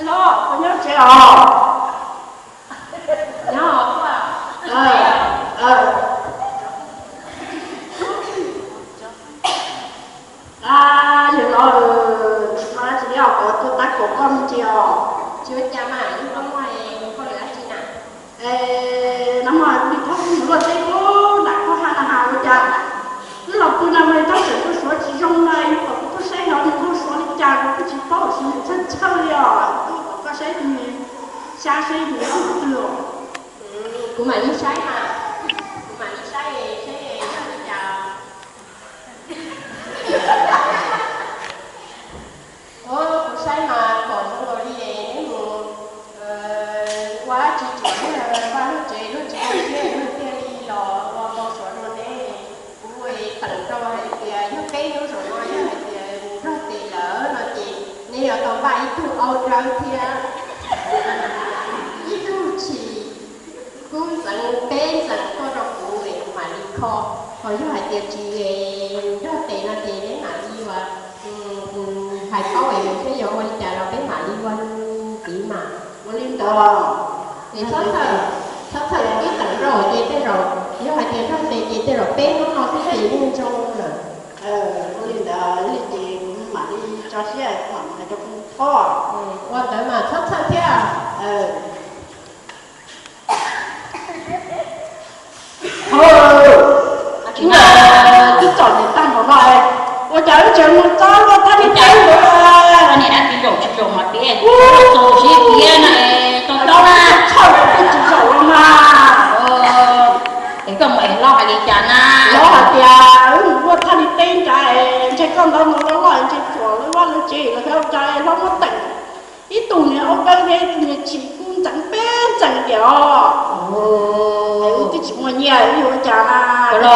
Koj nyob tsev os? Nyob. Yog no, no tsis yog kuv tuaj tab kaum koj me ntsis os. Tsis ua cas mas, ib hnub no koj lawm dab tsi na? Es no mas kuv li thoob kuv mus luaj teb ub nram koj ha na has ua cas wb los pw no mas tab tseem tuaj suav tsis zoo na, yog kom kuv tuaj saib no nws tuaj suav li cas kuv kuj tsis paub, tsis txhawj txhawj li os. Tuaj kom koj saib nws, xyab saib nws ob twg os. Kuv mam li saib mas, kuv mam li saib saib yog li cas. Kuv saib mas pom zoo li neb mus ua dab tsi tsuam luag vaj luag tsev luag tsis tau siab luag thiaj li los ua npau suav rau neb. Kuv teem rau hais tias yog peb hnub zaum no yog hais tias nrog tes lawm no ces neb yuav tau npaj ib tug aub dawb thiab ib tug tshis kub ntxeev peb ntxeev tuaj rau kuv es kuv mam li kho. Ho yog hais tias tsis nrog tes no ces neb mam li ua, hais paub es nws thiaj yuav ua li cas los peb mam li ua tiv mas. Ua li ntawd. Es txhob txhawj, txhob txhawj, wb teem rau ces tej zaum yog hais tias nrog tes ces tej zaum peb hnub no xwb ces yeej zoo lawm. Ua li ntawd li ces kuv mam li tso siab mam hais rau kuv phob. Ua ntawd mas txhob txhawj thiab. Twb txom nyem tag npaum no, ua cas wb tseem mus txob luaj tab li teb ntawd? Niam dab tsis zaum tsis zaum mas tias txaus siab tiag na, tau txob na, txhawj tsis zaum los mas. Es koj mus es hlob hais li cas na? Hlob hais tias wb mus luaj thaj li teb nrad es ntshe koj ntawd mus loj loj ntshe tsuam lawv vaj lawv tsev los xyov cas hlob muab teem ib tug niag aub dawb thiab ib tug niag tshis kub ntxeev peb ntxeev tias os. Wb twb tsis muaj nyiaj wb yuav ua cas na.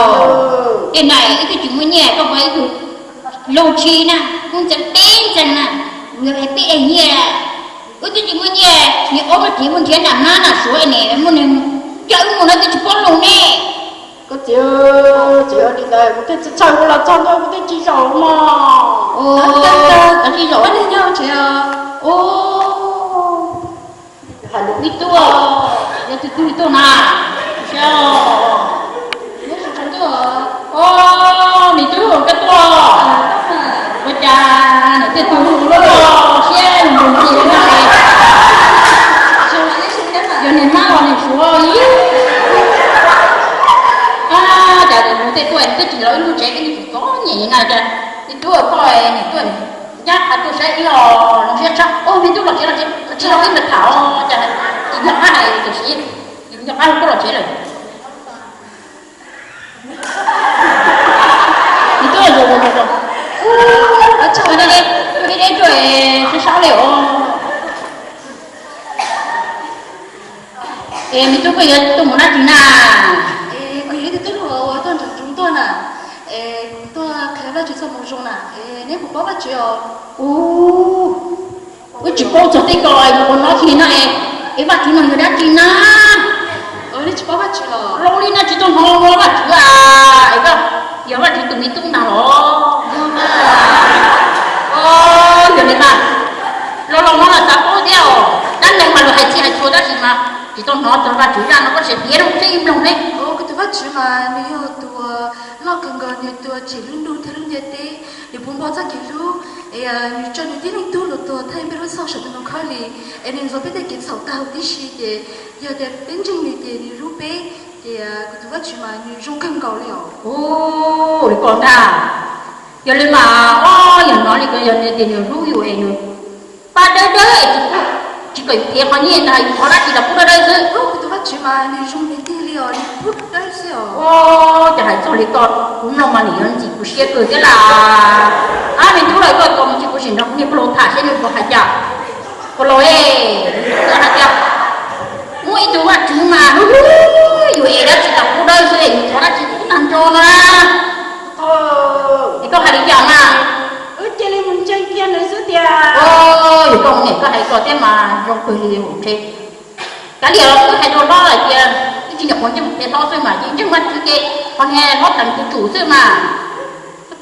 Tej na wb twb tsis muaj nyiaj koj muaj ib tug lub tshis na kub ntxeev peb ntxeev na, nws hais peb ev nyiaj, wb twb tsis muaj nyiaj, niag aub muaj txiv muaj nrhiav nram nab nram suav ne, muaj neeg coj wb mus no twb tsis paub lus ne. Koj txiv, tsis yog li ntawd, kuv thiaj txhawj kuv los txog ntua kuv thiaj tsis zaum mog. Tsis zaum, me tub, yog tus twg tuaj na? Neb tsis tau tuaj. Os, me tub, koj tuaj. Ua cas niam tej tug loj loj siab ntsws ntxim na. Yog niam hmab los niam suav ib cas tus tej tuaj twb tsis los ib lub tsev ib tug txom nyem na cas. Me tub, koj niam tuaj ncaj qha tuaj saib ib los zoo siab tshaj. Os, me tub, los tsev los tsev, tsis los ib ntawd tham os cas. Tsis nco qab hais tam sim, tsis nco qab koj los tsev lawm. Me tub, deb deb tuaj sab sab li os. Es me tub, koj yuav tuaj mus dab tsi na? Es kuv yog ib tug tub hluas uas tuaj nram nroog tuaj na. Es kuv tuaj qhia Vajtswv txoj moo zoo na. Es neb puas paub Vajtswv os? Wb tsis paub txog tej ko, ua no tsis na. Es Vajtswv no yog dab tsi na? Neb tsis paub Vajtswv los? Laus li no tsis tau hnov ua Vajtswv a? Es koj yog Vajtswv tus me tub ntag los? Yog li mas, laus laus no los xav paub thiab os. Dab neeg mas luag hais txhij hais txhua tab sis mas tsis tau hnov txog Vajtswv zaj no, koj sim piav rau kuv saib ib nploog ne. Kuv tus Vajtswv mas nws yog tus loj kawg nkaus, nws tus tshem lub ntuj thiab lub ntiaj teb, nws puv npo txoj kev hlub, es nws tso nws tib leeg tub los tuag thaij peb lub txhoj saum tus ntoo khaub lig, es nws ntxuav peb tej kev txhaum tag huv tib si, ces yog tias peb ntseeg nws ces nws hlub peb, ces kuv tus Vajtswv mas nws zoo kawg nkaus li os. Ua li ko ntag. Yog li mas, o, yog no li ko yog tias nws hlub yus es nws pab dawb dawb es tsis kom yus piav qhov nyiaj ntag, yus thov dab tsi los pub dawb dawb xwb. Kuv tus Vajtswv mas nws zoo nws tig li os, nws pub dawb xwb os. Ces hais txog li ko, kuv mloog mas nws yuav ntxim kuv siab kawg thiab las. Ab, me tub, lawm koj tos mus tsis kuv sim nrog kuv niag pog laus tham seb nws puas hais cas. Pog laus, hais tias muaj ib tug Vajtswv mas hlub hlub yus es dab tsi los pub dawb xwb es yus thov dab tsi tag nrho no na. Es koj hais li cas mas? Wb cia li mus ntseeg kiag nws xwb tiag. Yog koj mus niam koj hais ko thiab mas zoo kawg li ntshe. Kav liam los wb hais rau hlob hais tias wb tsis nyuam qhuav ntseeg pem hlob xwb mas ces ntseeg Vajtswv ces qhov niag hlob teem kuv tsum xwb mas.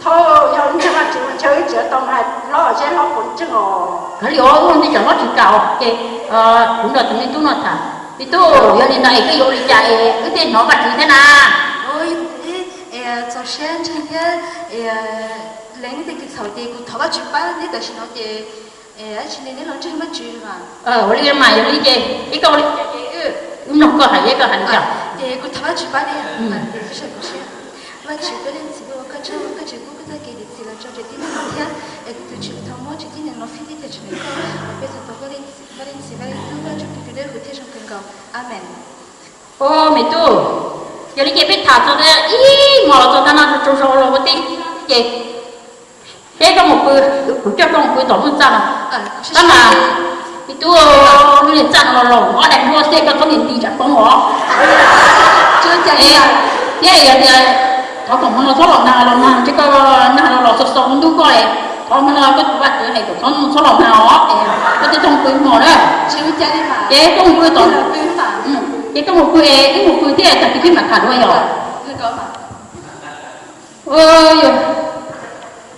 Thaum yog ntseeg Vajtswv mas ntshe wb tsis tau hais hlob seb hlob puas Khav li os, ua ntej tsam Vajtswv kam ces kuv nrog tus me tub no tham. Me tub, yog li ntawd es koj yuav ua li cas es wb thiaj hnov Vajtswv thiab na? Txaus siab ntseeg thiab, leej twg kis txhaum ces kuv thov Vajtswv pab thiab tam sim no ces dab tsi ne neb los ntseeg Vajtswv mas. Ua li mas yog li ces ib koj ua li cas ces wb mloog koj hais, koj hais li cas ces kuv thov Vajtswv pab thiab. Vajtswv, peb leej txiv, ua koj tsaug, koj tseem pub koj txoj kev dim txim los rau tsev tib neeg no thiab, es kuv tus Tswv, kuv thov muab tsev tib neeg no fij tib tiag tsis nws koj, peb thov tau koj leej txiv, koj leej txiv, koj leej tub, koj tsuas pub peb dawb huv thiab zoo kawg nkaus. Amees. Ua me tub, yog li ces peb tham txog ib hmos los txog tag no tsaug zog los ua teb ces peb koj mus pw, kuv coj koj mus pw tom lub txaj no. Tab mas me tub, lub niag txaj no los los ob daim npua xwb, koj txhob niag nti tsam poob os. Thiab yog tias thov kom hmo no txhob los nag los nag, ntshe koj nag los los xo xo ntub koj es, thov hmo no koj tus vaj txwv hais kom txhob txhob los nag os, koj thiaj tau pw hmo na. Ces koj mus pw tom, ces koj mus pw es wb mus pw thiab tag kis peb mam tham dua yom. Yog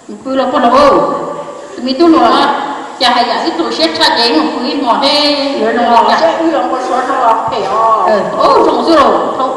mus pw los pog laus, tus me tub no cas hais yam ib txwm siab tshaj ces mus pw ib hmos thiab yuav zoo li cas. Zoo xwb los thaum